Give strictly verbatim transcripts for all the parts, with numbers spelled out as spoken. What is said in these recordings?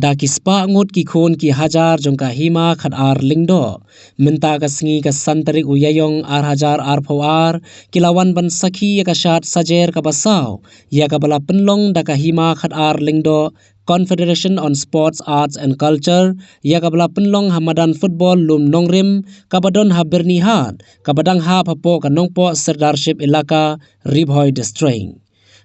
Da ki spah ngut ki khun ki hajar jong ka Hima Khatar Lyngdoh, mynta ka sngi ka san tarik u Ïaïong ar hajar arphew ar, ki la wan ban sakhi ïa ka shad sajer kaba saw ïa kaba la pynlong da ka Hima Khatar Lyngdoh Confederation on Sports, Arts and Culture, ïa kaba la pynlong ha madan football Lum Nongrim, kaba don ha Byrnihat, kaba dang hap hapoh ka Nongpoh Sirdarship Elaka, Ri Bhoi District.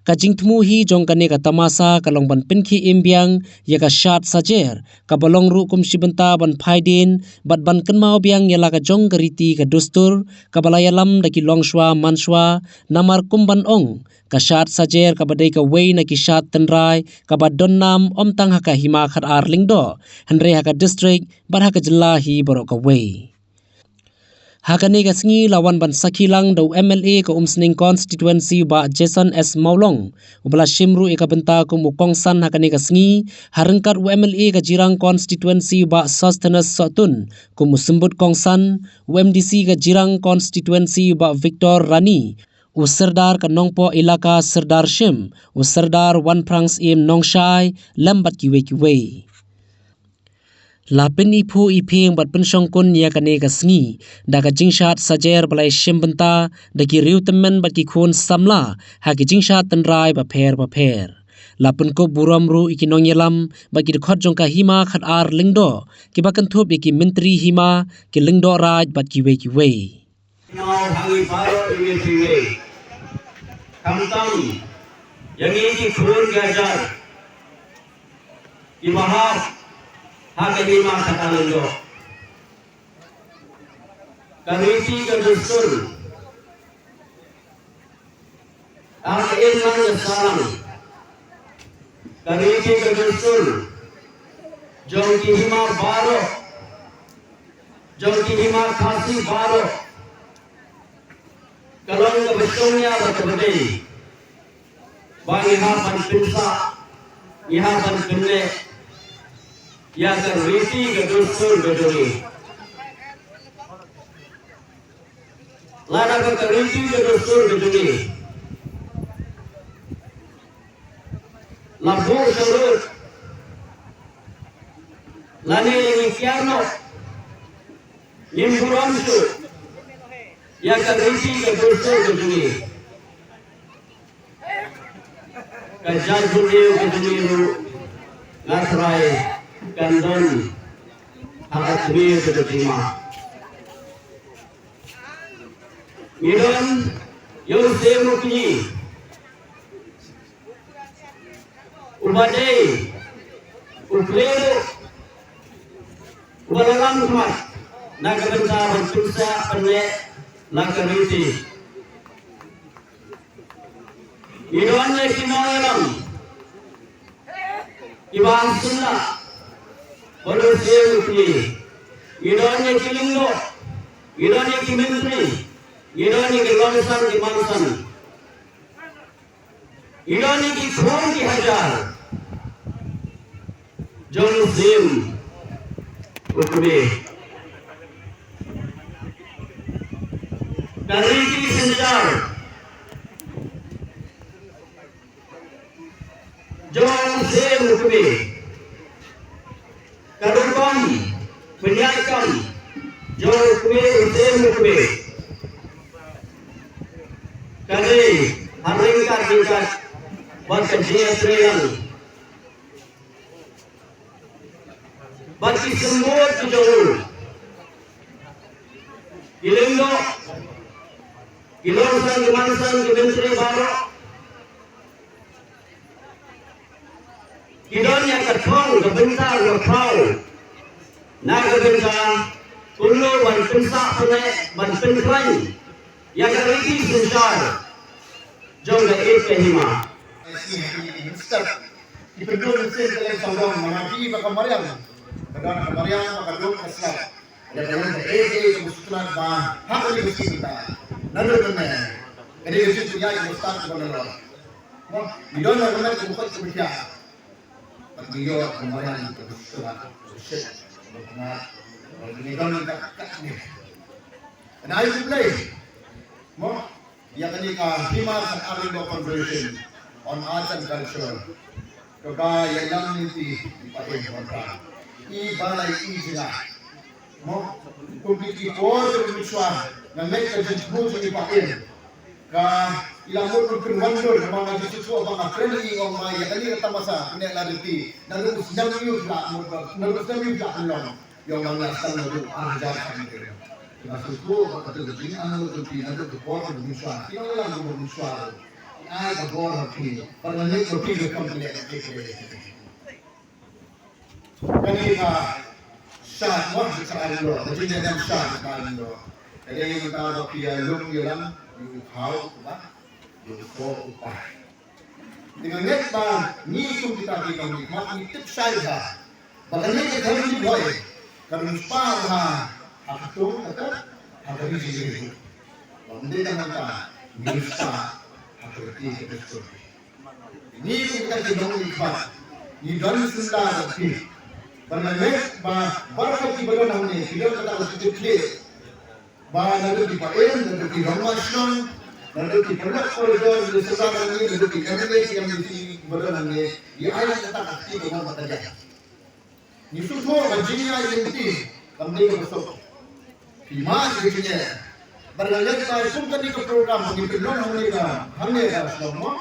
Ka jingthmu hi jong kane ka tamasa ka long ban pynkhie im biang ïa ka shad sajer, kaba long ruh kum shi bynta ban phai dien bad ban kynmaw biang ïa la ka jong ka riti ka dustur, kaba la ïalam da ki longshuwa mansuwa, namar kum ban ong, ka shad sajer kaba dei kawei na ki shad tynrai kaba don nam ym tang ha ka Hima Khatar Lyngdoh, hynrei ha ka district bad ha ka jylla hi baroh kawei. Ha kane ka sngi la wan ban sakhi lang da u M L A ka Umsning Constituency u Bah Jason S Mawlong, uba la shim ruh ïa ka bynta kum u kongsan ha kane ka sngi, ha ryngkat u M L A ka Jirang Constituency u Bah Sosthenes Sohtun kum u symbud kongsan, u M D C ka Jirang Constituency u Bah Victor Rani, u Sirdar ka Nongpoh Elaka Sirdarship, u Sirdar Wanphrang Syiem Nongshai, lem bad kiwei kiwei. La pyniphuh iphieng bad pynshongkun ïa kane ka sngi da ka jingshad sajer ba la ïashim bynta da ki riew tymmen bad ki khun samla ha ki jingshad tynrai bapher bapher. La pynkup burom ruh ïa ki nongïalam bad ki dkhot jong ka Hima Khatar Lyngdoh, kiba kynthup ïa ki Myntri Hima, ki Lyngdoh Raid bad kiwei kiwei. Nau ha ngi baroh iwei pa iwei. Khamtam ïa ngi ki khun ki hajar kiba hap ha ka Hima Khatar Lyngdoh. Ka riti ka dustur, ka im lang ka sahlang. Ka riti ka dustur jong ki hima baroh, jong ki hima Khasi baroh, ka long kaba shongnia bad kaba dei ba ngi hap ban pynsah, ngi hap ban pynneh ïa ka riti ka dustur ka jong ngi. Lada ka riti ka dustur ka jong ngi la buh sharud, lane ngi kiar noh, ngim burom shuh ïa ka riti ka dustur ka jong ngi. Ka jaitbynriew ka jong ngi ruh nga trai kan don ha ka tmier ka jong ngi ma. Ngi don ïa u Syiem u Kñi uba dei u Plie ruh uba la lam khmat na ka bynta ban pynsah pynneh la ka riti. Ngi don ïa ki nongïalam kiba sngewlah bad u Syiem u Kñi. Ngi don ïa ki lyngdoh, ngi don ïa ki myntri, ngi don ïa ki longsan ki mansan, ngi don ïa ki khun ki hajar jong u Syiem u Kñi. Ka riti synshar jong u Syiem u Kñi, ka rukom pynïaid kam jong u Kñi, u Syiem u Kñi, ka dei ha ryngkat ryngkat bad ka jingïatreilang bad ki symbud ki jong u, ki lyngdoh, ki longsan ki mansan, ki myntri baroh ki don ïa ka thong ka bynta ka khraw na ka bynta kumno ban pynsah pynneh, ban pynkhlaiñ ïa ka riti synshar jong ka ïeit ka hima. Minister, ki pynduh mynsiem ka leng sawdong, namar ki ba ka mariang, ka don ka mariang, ba ka duk ka slap. Ka don ka ïeit ka sutlat ba ha ka leng sutlat. Naduh mynne ka dei ka jingpynïaid ka stad kaba nalor. Mo, ngi don ha ka met kaba khot kaba khiah. Bad ngi ïoh ka mariang kaba shisha, kaba shit, kaba kyngat. Bad ngi don ka kat ne. Kane ai U Blei. Mo, ïa kane ka Hima Khatar Ri-loh Conference on Arts and Culture. Kaba ïalam ïa ngi ki paid Hynñiewtrep. I ba la i jingah. Mo, kum ki por ki mynshuwa, nga ngeit ka jingthmu jong i paid. Ka i la mut ban pynwandur, namar nga ju shu ba nga kren ïa i, ong ba ïa kane ka tamasa, kane la riti. Naduh u snem hynñiew phi la mut ba, naduh u snem hynñiew phi la pynlong. Ïa u nang ïa sdang naduh ar hajar san. Nga sngewthuh ba ka dei ka jingangnud jong phi naduh ka por ka mynshuwa. Phi nang ïalam ka mynshuwa. Ai ka bor ha phi. Bad nga ngeit ba phi ka kam phi leh ka phi ka leh. Kane ka shad, mo, ka shad ri-loh. Ka jingïalam shad ka ri-loh. Ka dei mynta ba phi ïa lum ïa lang ïa u khaw u bah, ïa u kpoh u bah. Te nga ngeit ba ngi kum kita ki nongmihkhmat ngi tip shai bha ba kane ka thong Ri-Bhoi ka riewspah bha ha ka tung ka tep, ha ka ri jong ngi. Ba ym dei tang mynta, ngi riewspah ha ka riti ka dustur. Ngi kum kita ki nongmihkhmat ngi don syndah bad phi. Ba nga ngeit ba baroh kiba don hangne ki don kata ka jingsngewthuh. Ba naduh ki paid, naduh ki rangbah shnong, naduh ki paralok koridor, naduh ki sordar hangne, naduh ki M L A, ki M D C, ba don hangne, ïa ai lang kata ka kti ka mon ba ka jia. Ngi sngewthuh ba jingïaid lynti kam dei kaba suk. Phi mad ka jingeh. Bad nga ngeit ba kum kane ka program ba ngi pynlong hangne ka, hangne ka shnong mo,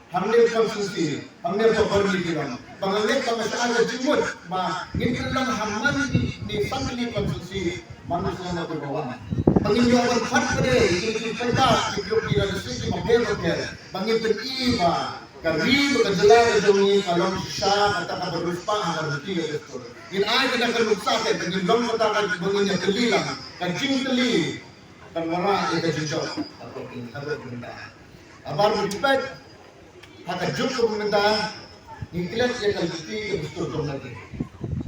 hangne ka constituency, hangne ka Byrni ki long. Ba nga ngeit ba nga shah ai ka jingmut ba ngin pynlong ha man ki, ki san tylli constituency, man ki shnong ba ki ba wan. Ba ngin ïoh ban phah ka dei ki, ki paidbah ki group ki la district ki bapher bapher. Ba ngin pyni ba ka ri bad ka jylla ka jong ngi ka long shisha kata kaba riewspah ha ka riti ka dustur. Ngin ai kata ka nuksa te ba ngin long kata ka, ba ngin ïatylli lang ka jingtylli. Kan wanrah ïa ka jingjop. Haduh mynta, haduh mynta. Habar ba phi peit ha ka juk kaba mynta, ngi klet ïa ka riti ka dustur jong ngi.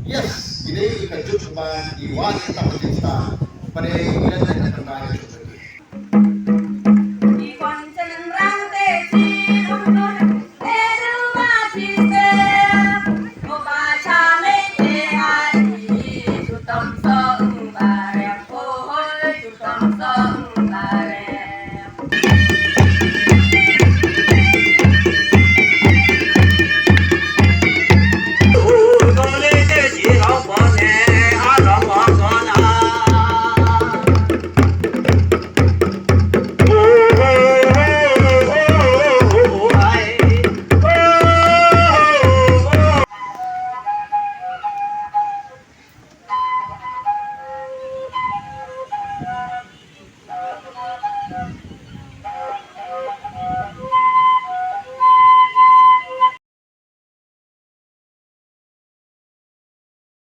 Yes, ngi dei ka juk ba ngi wad ïa ka jingstad. Ba dei ngi klet ïa ka tynrai.